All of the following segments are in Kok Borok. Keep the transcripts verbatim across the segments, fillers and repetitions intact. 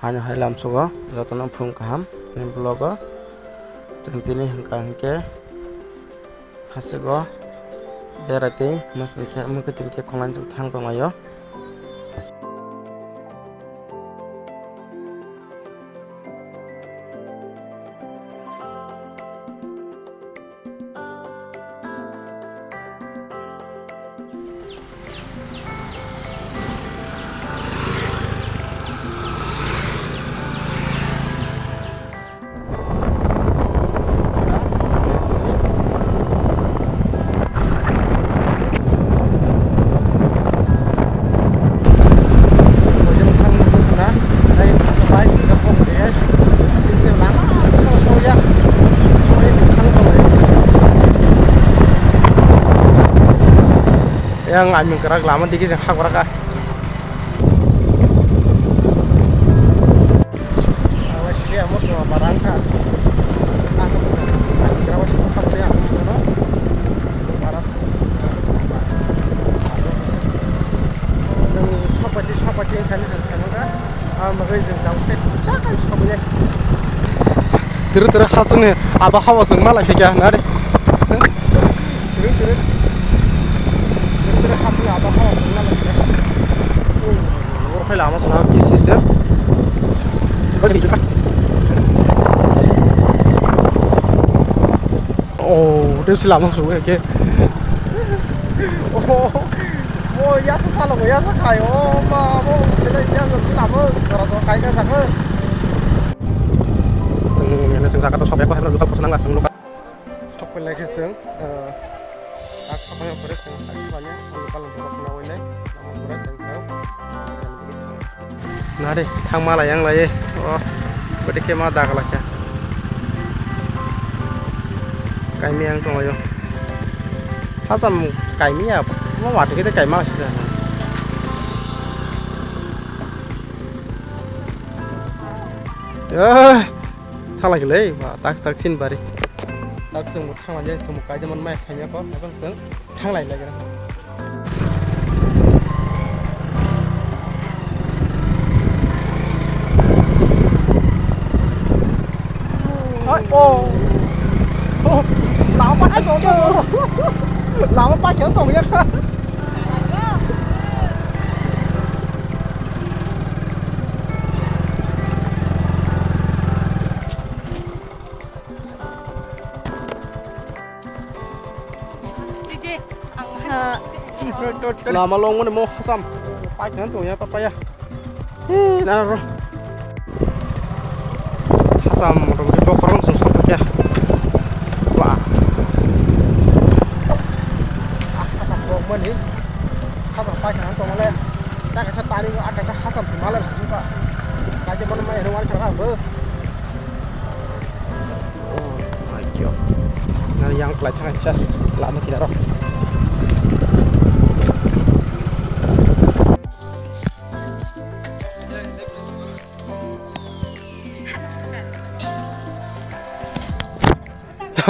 Haino hai lamsogo jotono phung kaham ni vlog o chwng tini hwnkha hwnkhe hasteo berai twi mwkhwtwng khe khwlai thang tonglaio. Yang aming kerak lama dikit sing hak beraka. Awas, ini amot mau barang kah? Ah, kira was mau kah? Dia harus mana? Panas. Sing sapati, sapati yang kani sing sana kah? Ah, makai sing jauh teh, cakap sapati. Tiru tiru khasung ni, apa hawa sing malah fikir, nari. Oro khe lama swnam ki system. Oh, tei se lama swnam khe. Oh, oh, yasa salo, yasa khai. Oh, ma, mo, kele yasa lama, ora to khai ka sakhe. Chwng, chwng saka to sob ekbar juta khosnang la chwng lokha. Sok phailai khe chwng, ah, tak sok phaina pore chwng tak phaina local borok nawi nai, amo pore chwng thang. Nari, thangma lai yang lai, oh, bwdikhe ma daga lakha. Kaimi yang tonglaio. Hacham kaimi ya, mo watwi khe tei kaima sija. Eh, thanglai khe le, ba, tak, tak, sin bari. Tak, chwng bo thanglai, chwng bo kaijak man maya, saimya kok, abang chwng thanglai lai gra. Hai, oh. Oh, lama pa, ai, oh, oh. Lama pa, kya tong ya? Lama longmani mo khasam. Paikha tong ya, papaya. Hi, na ro. Khasam motamoti bokhorok song sok ya. Wah. Ah, khasam longmani. Khasam paikha tong le. Ta kaisa tari ko ata khasam si mala suka. Kaje mana mai ro wal khara bo. Oh my God. Nang yang kelai thang just lama kita roh.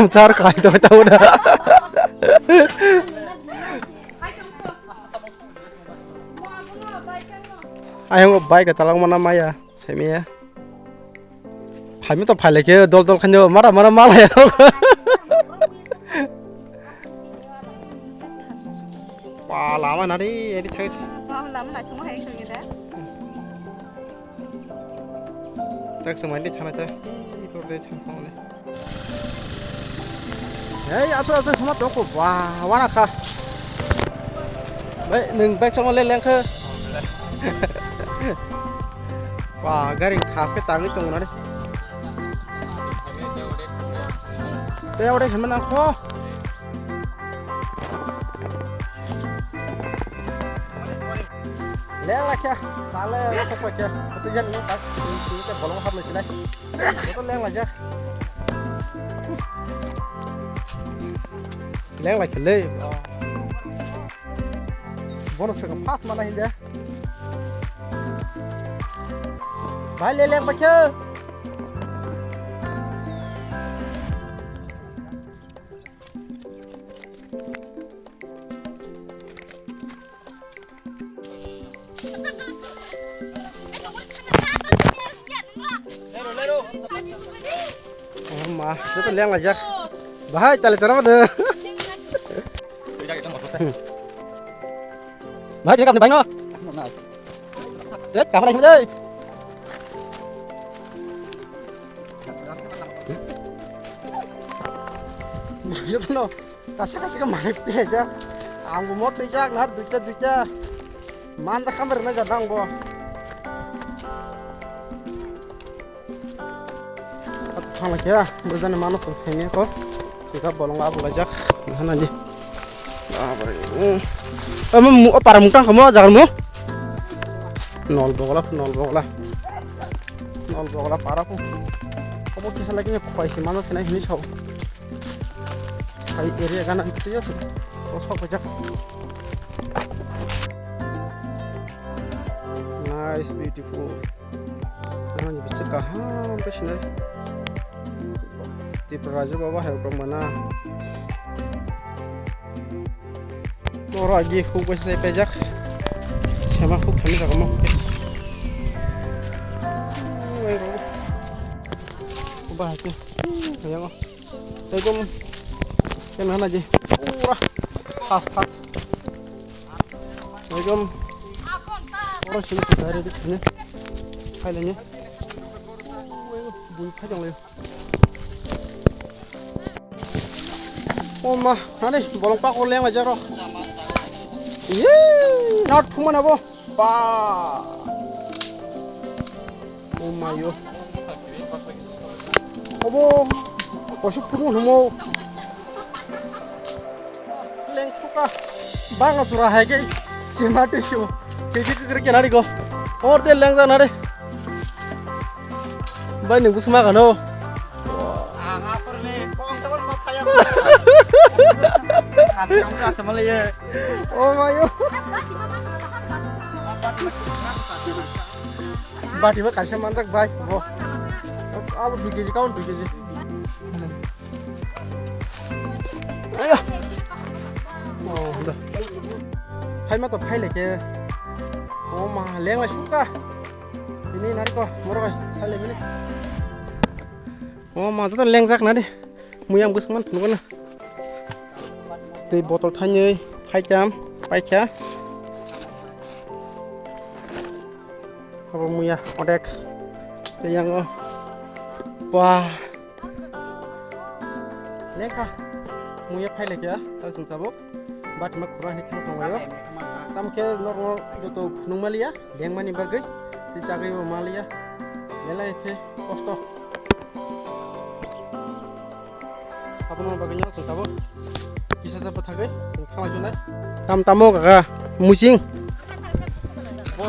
Tar kai to ta udah. Ayang bike talang mana maya. Saimaya. Phaima to phailai khe dol dol khaino mara mara malaya. Ba lama nari eri thang. Ba lama naithok hai thang da. Tak samai ni thana ta. Iko de thang thang le. Hei, aso, aso, huma toko, wah, wana kha. Bai, nwng bike chama le lengkha. Wah, gari thas khe tangwi tongo nani. Tei abo de hwnma nang kho. Leng la khe, sale la khe koi khe, tu jan ni ta, tu te bolong hap le silai. Joto leng laijak. Leng lai khe le. Bono swkang fast mana hinja. Bai le leng bai khe. Oh ma, joto leng laijak. Bahai tali chara mano. Bahai tali kapni bango. Eh, kapni dai. Jotono. Kasa kasa ke manik tijak. Ang bo mot tijak nar duita duita. Manda kamar na jadang bo. Thangla kya, bujani mano song thangya ko. Tika bolong abu lajak. Hana di. Abare. Ama mu para mutang kamo jagar mo. Nol bogla, nol bogla. Nol bogla para ko. Kobo kisa lagi khoi si mano sinai hini sao. Hai area gana itu ya tuh. Kosok aja. Nice, beautiful. Ano ni bisa kaham pe sinari. Tipra Raja Baba hai rok mana. Oro agi huk bai sai pejak. Sema huk kami jaga mo. Oi ro. Ba hai ke. Yang. Ekdom kena na je pura thas thas. Ekdom oro sini kita hari ini. Hai lagi. Bui phajang le. Oh ma, nani bolong pak oleng aja ro. Ye, not phumana bo. Ba. Oh my yo. Obo, osuk phuru humo. Leng suka. Bang sura hai ke. Chima tisu. Keji kekre kenari go. Or de leng jana re. Bai nung busma kano. Ang apor ni kong sabon ma phaya. Kami ang ka sama le ye. Oh my yo. Bati ba kaisa manjak bai bo. Abo dui keji kaun dui keji. Ayo. Oh, da. Phai ma to phai le ke. Oh ma, leng la suka. Ini nari ko, moro kai, phai le bini. Oh ma, jata leng jak nari. Mui ang bwswk man phunukgo na. Tei botol thainwi phaikam paikha. Abo muya odek. Tei yango. Wah. Lekha. Muya phailaikha. Tang sung tabuk. Batima khura hinwi thang tonglaio. Tamkhe norok joto phunuk maliya. Lengmani bagwi. Tei chagwi bo maliya. Belai khe kosto. Abono bagwino chwng tabuk kisa jabo thagwi chwng thanglai jonai. Tam tamo kaka musing.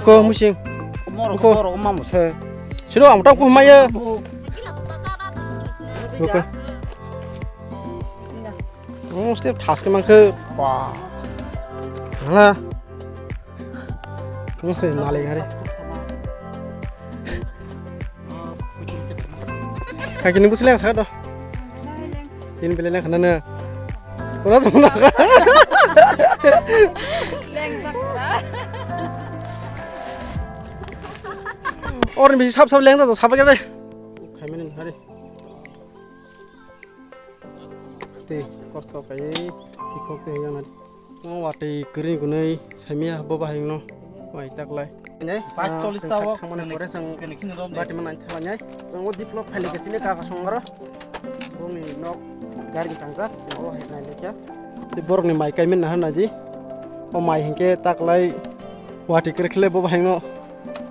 Ko musing. Moro ko. Moro ma muse. Silo ang tam ko maya. Ko. Oh, step thas ke mangkhe. Wah. Hala. Kung se nale gare. Kaki ni busi leng sa do. Tin bele leng khana na. Ora song da. Leng sa kura. Or ni bisi sap sap leng da sap gare. Khai mene hari. Tei kosto kai tei kok tei yang nadi. O watwi kwrwi gwnwi saimia bo bahai no wai taklai. Nai, paanch chollish ta o, thangmani pore chwng kene kene rom de. Bati manai thalai nai. Chwng o diplo phaile ke chini kaka songaro. Bongni nok gari tangka, chwng o hai nai lekha. Tei borokni mai kaimen naharnai di. O mai hinkhe taklai watwi kwrwi khle bo bahai no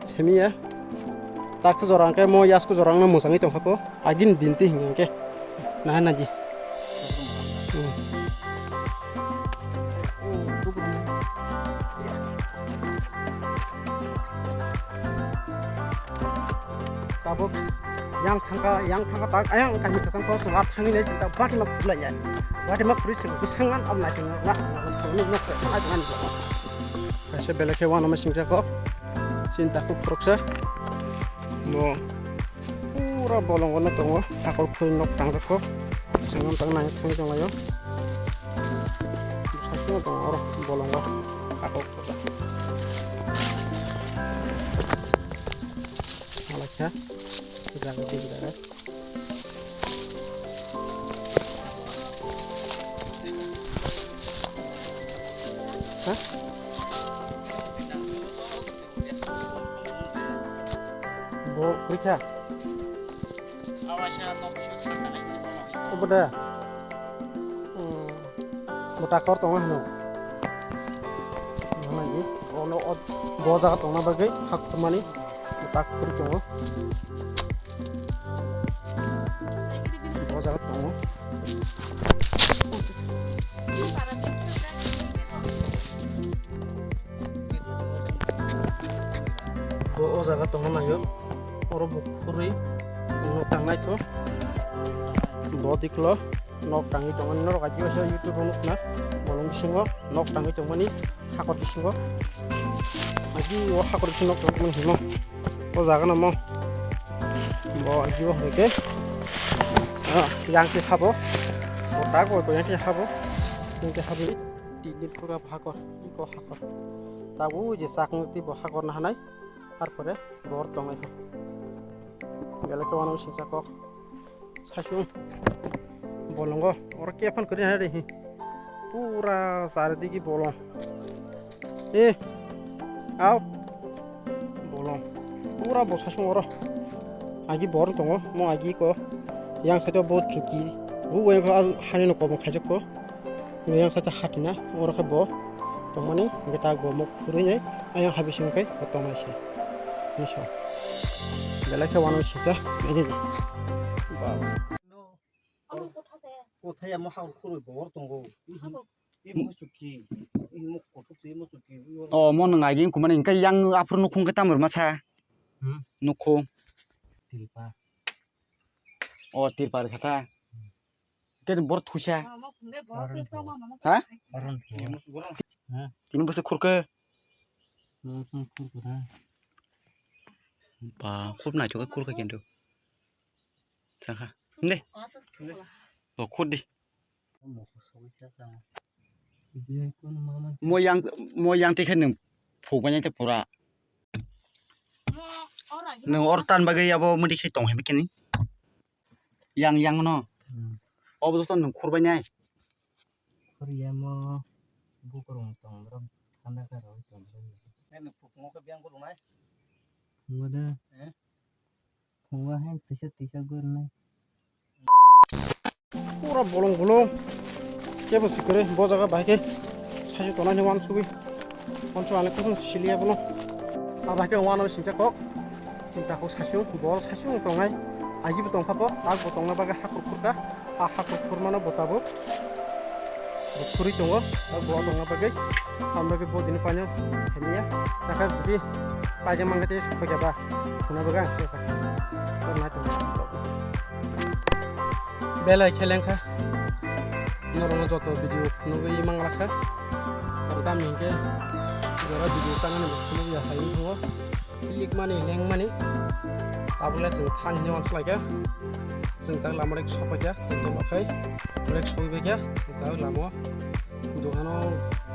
saimia. Taksa jora hwnkhe mo yasku jora wngno mwchangwi tongkha ko. Agini din twi hwnkhe. Naharnai di. Hmm. Tabuk yang thangka, yang thangka tak, ayang kami kesang kau surat thangwi nai cinta bati mak pulai ya. Bati mak puri sing bising an am nai tinggal nak, nak, nak, nak, nak, nak, nak, nak. Kaisa belai khe uanama singjakgo. Chini takhuk khoroksa. Bo pura bolongo no tongo. Hakor khuri nok tangjak kho. Sengam tang nai thangwi tonglaio. Bwsai kheno tongo oro bolongo. Hakor khoroksa. Malai kha. Jaga di jaga. Ha? Bo, kuri kha? Obo da. Hmm. Bo takhor tongo hino. Nangni, ono o, bo jaga tongna bagwi khak tongmani bo takhor tongo. Bo jaga tongo. Bo o jaga tongna naio. Oro bo khurwi nok tangnai kho. Bo diklo nok tangwi tongmani norok aji waisa YouTube o nukna. Bolong bisingo nok tangwi tongmani hakor bisingo. Aji o hakor bisingo nok tongmani himo. O jaga no mo. Bo aji o hwnkhe. Ah, yang khe habo. Bo tak bo yang khe habo. Yang khe habo. Tin din khurga hakor. Iko hakor. Tabuk je chaknwk twi bo hakor nahanai. Harpore bor tongnai kho. Belai khe uanw singcha kok. Saichung. Bolongo. Oro kephan kwrwi nainai de hi. Pura chari digi bolong. Eh. Au. Bolong. Pura bo saichung oro. Agi bor tongo. Mo agi ko. Yang side o bo chuki. Bu weng kho al hani no kobong khaijak kho. Yang side hatina, oro khe bo tongmani, hwnkhe ta bo muk khurui nai, ayang ha bising khe bo tongnai se. Misa. Belai khe uanw singcha, nini. Ba. Kothai amo ha khurui bor tongo. Imo chuki, imo kothok se imo chuki. O, mo nang agi kumani, hwnkhe yang aphuru nukhung khe tamar masa. Hmm? Nukhung. Tirpa. O, tirpa kha ta. Khe bor thuisa. Ha? Tini bwswk khurkhe? Ba, khub naithok khe khurkhe kintu. Chakha. Hinde. O, khur di. Mo yang, mo yang tikhe nwng phuk banya te pura. Nwng or tan bagwi abo mwdi khe tong hai kini. Yang, yang no. Hmm. Obo joto nwng khurbai nai. Khuriyamo bukrung tong bro. Thanda kha rw tong bro. Nwng phuk mo khe biyang khurung nai. Mo da. Eh? Phungo hai tisa tisa gornai. Pura bolong bolong. Kebo sikore bo jaga bahai khe. Saisuk tongnai ni wansugwi. Wansuk ani kusung siliya bono. Abo hai khe wano singcha kok. Singcha kok saisuk bol saisuk tongnai. Agi bo tongkha bo, tak bo tongna bagwi hakur khurka. A hakur khurmano bo tabuk. Bo khurui tongo, tak bo tongna bagwi. Tamni bagwi bo dini paino saniya. Takha jodi paijak mangkha tei sokphaikha ba. Khuna bagwi ang se sakha. Tor nai tongo. Belai khe lengkha. Norokno joto video phunugwi manglakha. Aro tamni hinkhe jora video chanani bo phunugya hai wngthango. Philikmani lengmani. Tabukle chwng thang hinwi uansukhlaikha. Chwng tak lama rek sokphaikha, tei tongma khai rek sogwi baikha. Chwng tak lama o dogano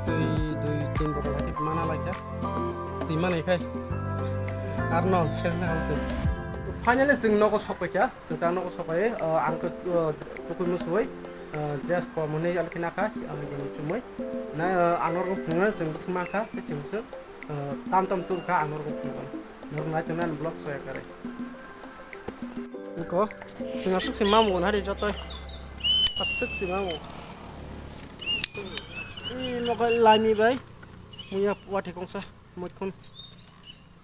twi dui tin bottle hai khe mana laikha. Twi manwi khai arno sesna kha se. Finally chwng nogo sokphaikha. Chwng tak nogo sokphai, ah, ang khe, ah, tukui musuwi, ah, dress kom hwnwi alkhe nakha, ah, bini chumui. Na, ah, ang norok phunuknai chwng bwswk mankha, tei chwng bwswk, ah, tam tam tubukha ang norok phunuknai. Norok nai tongnai ani vlog soya kwrwi. Iko, chwng aswk se mamu nari jotoi. Aswk se mamu. Ih, mokol lami bai. Muya wathe kongsa, muikhun.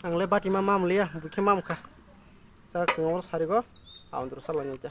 Ang le bati ma mamu liya, bukhe mamu kha. Tak chwng oro sarigo, aundro salai nai ta.